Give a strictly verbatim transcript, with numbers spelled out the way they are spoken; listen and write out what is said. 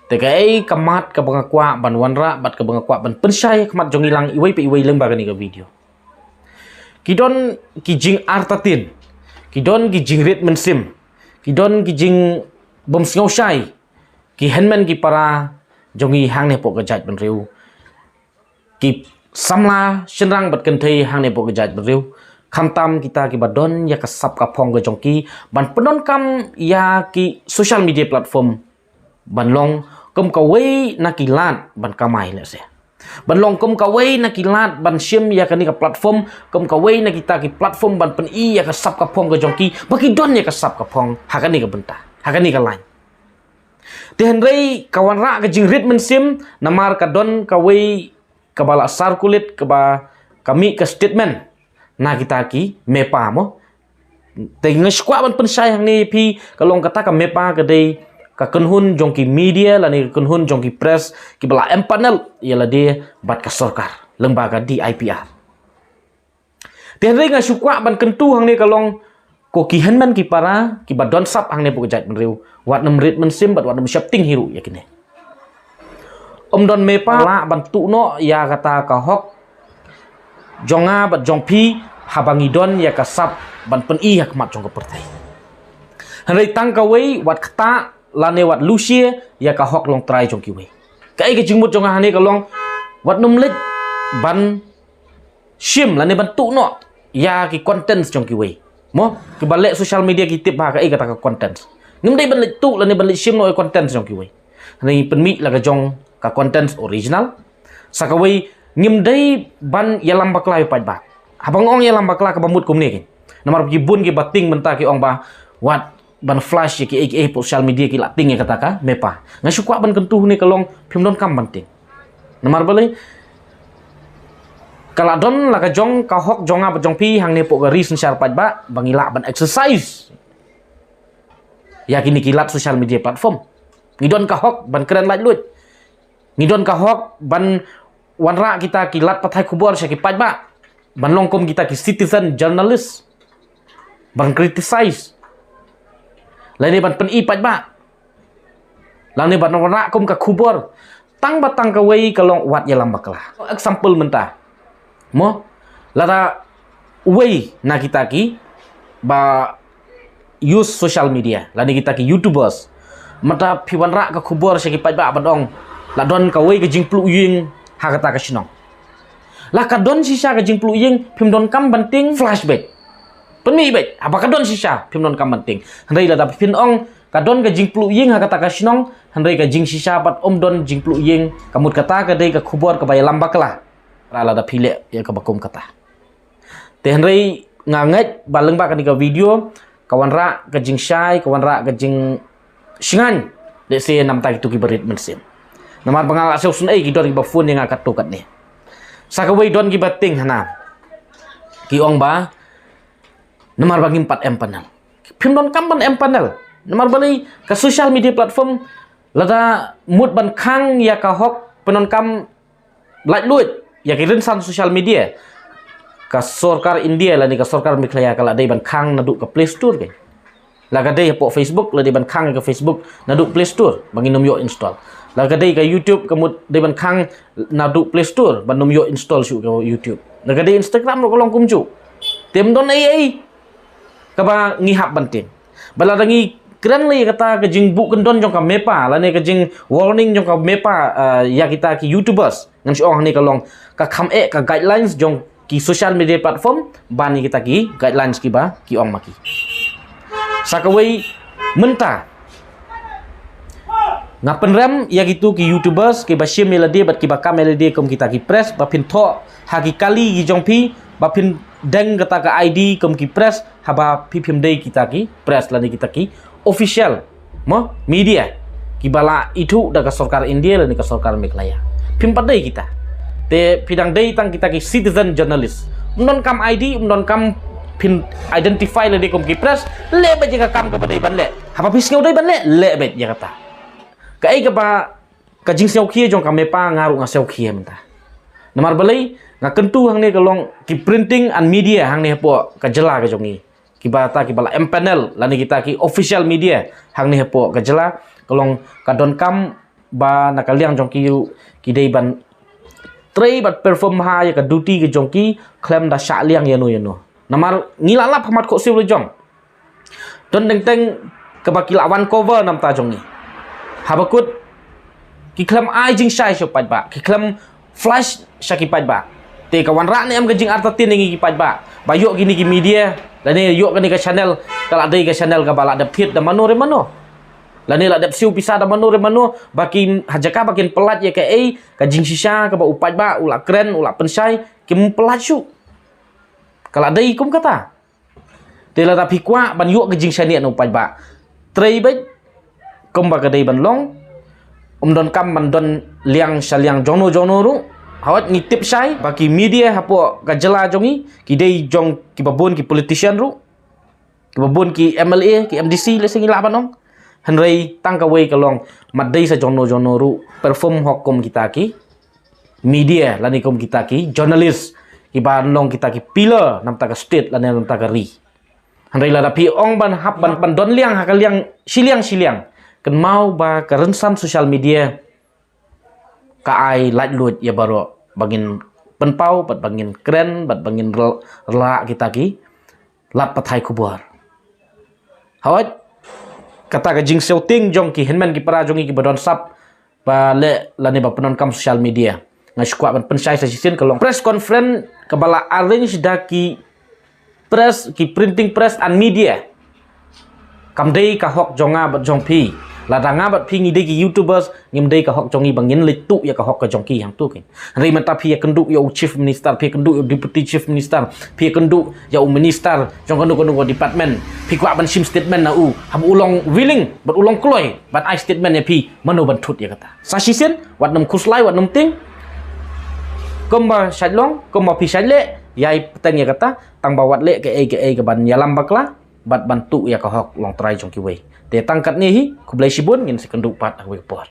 Te kaei ka mat kaba nga kwah ban wanrah bad kaba nga kwah ban pynshai ha khmat jong ngi lang iwei pa iwei lyngba kane ka video. Ki don ki jingartatien, ki don ki jingrit mynsiem, ki don ki jingbymsngewshai, ki hynmen ki para jong ngi hangne hapoh ka jaitbynriew, ki samla shynrang bad kynthei hangne hapoh ka jaitbynriew, khamtam kita kiba don ïa ka sap ka phong ka jong ki ban pyndonkam ïa ki social media platform ban long kum kawei na ki lad ban kamai lehse, ban long kum kawei na ki lad ban shim ïa kane ka platform kum kawei na kita ki platform ban pyni ïa ka sap ka phong ka jong ki ba ki don ïa ka sap ka phong ha kane ka bynta, ha kane ka lain. Te hynrei ka wanrah ka jingrit mynsiem namar ka don kawei kaba la circulate kaba ka mih ka statement na kita ki MEPA mo. Te nga shu kwah ban pynshai hangne ïa phi ka long kata ka MEPA ka dei ka kynhun jong ki media lane ka kynhun jong ki press kiba la empanel ïa lade bad ka sorkar lyngba ka D I P R. Te hynrei nga shu kwah ban kyntu hangne ka long ko ki hynmen ki para kiba don sap hangne hapoh ka jaitbynriew, wat nym rit mynsiem bad wat nym sheptieng hi ruh ïa kine. Ym don MEPA lah ban tuh noh ïa kata ka hok jong nga bad jong phi haba ngi don ïa ka sap ban pyni ha khmat jong ka pyrthei. Hynrei tang kawei wat ktah lane wat lushia ïa ka hok longtrai jong kiwei. Kaei ka jingmut jong nga hangne ka long wat nym leit ban shim lane ban tuh noh ïa ki contents jong kiwei. Mo, kiba leh social media ki tip ba kaei kata ka contents. Ngim dei ban leit tuh lane ban leit shim noh ïa contents jong kiwei. Hynrei pynmih la ka jong ka contents original. Sa kawei ngim dei ban ïalam bakla ïa u paidbah. Haba nga ong ïalam bakla kaba mut kumne kein. Namar ki bun kiba tieng mynta ki ong ba wat ban flash ïa kiei kiei hapoh social media ki la tieng ïa kata ka MEPA. Nga shu kwah ban kyntu hangne ka long phim donkam ban tieng. Namar balei ka la don la ka jong ka hok jong nga bad jong phi hangne hapoh ka ri synshar paidbah ba ngi lah ban exercise ïa kine ki lad social media platform. Ngi don ka hok ban kren laitluid. Ngi don ka hok ban wanrah kita ki lad pathai khubor sha ki paidbah ban long kum kita ki citizen journalist ban criticize lane ban pyni paidbah lane ban wanrah kum ka khubor. Tang ba tang kawei ka long wat ïalam bakla. Example mynta mo, lada uwei na kita kiba use social media lane kita ki YouTubers mynta phi wanrah ka khubor sha ki paidbah ban ong la don kawei ka jingpluh ïing ha kata ka shnong. La ka don shisha ka jingpluh ïing phim donkam ban tieng flash beit. Pynmih beit haba ka don shisha phim donkam ban tieng. Hynrei lada phin ong ka don ka jingpluh ïing ha kata ka shnong hynrei ka jingshisha pat ym don jingpluh ïing ka mut kata ka dei ka khubor kaba ïalam bakla. Ra lada phi leh ïa kaba kum kata. Te hynrei nga ngeit ba lyngba kane ka video ka wanrah ka jingshai ka wanrah ka jingshngaiñ. Lehse namta kito kiba rit mynsiem. Namar ba nga la sngewsynei ki don kiba phone ïa nga katto katne. Sa kawei don kiba tieng hana ki ong ba namar ba ngim pat empanel. Phim donkam ban empanel. Namar balei ka social media platform lada mut ban khang ïa ka hok pyndonkam laitluid ïa ki rynsan social media. Ka sorkar India lane ka sorkar Meghalaya ka la dei ban khang naduh ka Play Store kein. La ka dei hapoh Facebook la dei ban khang ïa ka Facebook naduh Play Store ba ngin ym ïoh install. La ka dei ka YouTube ka mut dei ban khang naduh Play Store ban ym ïoh install shuh ka YouTube. La ka dei Instagram ruh ka long kumjuh. Te ym don ei ei kaba ngi hap ban tieng. Ba lada ngi kren lei kata ka jingbuh kyndon jong ka MEPA lane ka jing warning jong ka MEPA, ah, ïa kita ki YouTubers. Ngan shu ong hangne ka long ka kham eh ka guidelines jong ki social media platform ban ïa kita ki guidelines kiba ki ong ma ki. Sa kawei mynta nga pynrem ïa kitu ki YouTubers kiba shim ïa lade bad kiba kam ïa lade kum kita ki press ba phin thoh ha ki kali ki jong phi ba phin deng kata ka ID kum ki press haba phi phim dei kita ki press lane kita ki official mo media kiba la ithuh da ka sorkar India lane ka sorkar Meghalaya. Phim pat dei kita. Te phi dang dei tang kita ki citizen journalist. Ym donkam ID, ym donkam phin identify lade kum ki press, leh beit ïa ka kam kaba dei ban leh. Haba phi sngew dei ban leh, leh beit ïa kata. Kaei kaba ka jingsngewkhia jong ka MEPA nga ruh nga sngewkhia mynta. Namar balei nga kyntu hangne ka long ki printing and media hangne hapoh ka jylla ka jong ngi. Kiba ta kiba la empanel lane kita ki official media hangne hapoh ka jylla ka long ka donkam ba na ka liang jong ki ruh ki dei ban trei bad perform ha ïa ka duty ka jong ki khlem da shah liang ïano ïano. Namar ngi la lap ha mat khohsiew la jong. Don teng teng kaba ki la wan cover namar ta jong ngi. Haba kut ki khlem ai jingshai sha u paidbah, ki khlem flash sha ki paidbah. Te ka wanrah ne em ka jingartatien ïa ngi ki paidbah ba ïoh kine ki media lane ïoh kane ka channel, ka la dei ka channel kaba la dep thied da mano re mano, lane la dep siew pisa da mano re mano, ba ki ha jaka ba kin pyllait ïa kaei ka jingshisha kaba u paidbah u la kren, u la pynshai, kim pyllait shuh. Ka la dei kum kata. Te lada phi kwah ban ïoh ka jingshaniah na u paidbah, trei beit kumba ka dei ban long. Ym don kam ban don liang sha liang jongno jongno ruh. Hawat ngi tip shai ba ki media hapoh ka jylla jong ngi ki dei jong kiba bun ki politician ruh, kiba bun ki M L A, ki M D C, lehse ngi lah ban ong. Hynrei tang kawei ka long, mat dei sa jongno jongno ruh perform hok kum kita ki media lane kum kita ki journalist kiba long kita ki pillar namar ta ka state lane namar ta ka ri. Hynrei lada phi ong ban hap ban, ban don liang ha ka liang shiliang shiliang, kynmaw ba ka rynsan social media ka ai laitluid ïa baroh ba ngin pynpaw bad ba ngin kren bad ba ngin rel-, rela kita ki lad pathai khubor. Hawat kata ka jingshouting jong ki hynmen ki para jong ngi kiba don sap ba leh lane ba pyndonkam social media. Nga shu kwah ban pynshai sa shisien ka long press conference kaba la arrange da ki press, ki printing press and media. Kam dei ka hok jong nga bad jong phi. Lada nga bad phi ngi dei ki YouTubers, ngim dei ka hok jong ngi ba ngin leit tuh ïa ka hok ka jong ki hangtu kein. Hynrei mynta phi ïakynduh ïa u Chief Minister, phi ïakynduh ïa u Deputy Chief Minister, phi ïakynduh ïa u Minister jong kano kano ka department, phi kwah ban shim statement na u, haba u long willing bad u long kloi ban ai statement ïa phi, mano ban thut ïa kata? Sa shisien, wat nym khuslai, wat nym tieng. Kumba shait long, kumba phi shait leh, ïai bteng ïa kata, tang ba wat leh kaei kaei kaban ïalam bakla bad ban tuh ïa ka hok longtrai jong kiwei. Te tang katne hi, khublei shibun, ngin sa ïakynduh pat ha kawei ka por.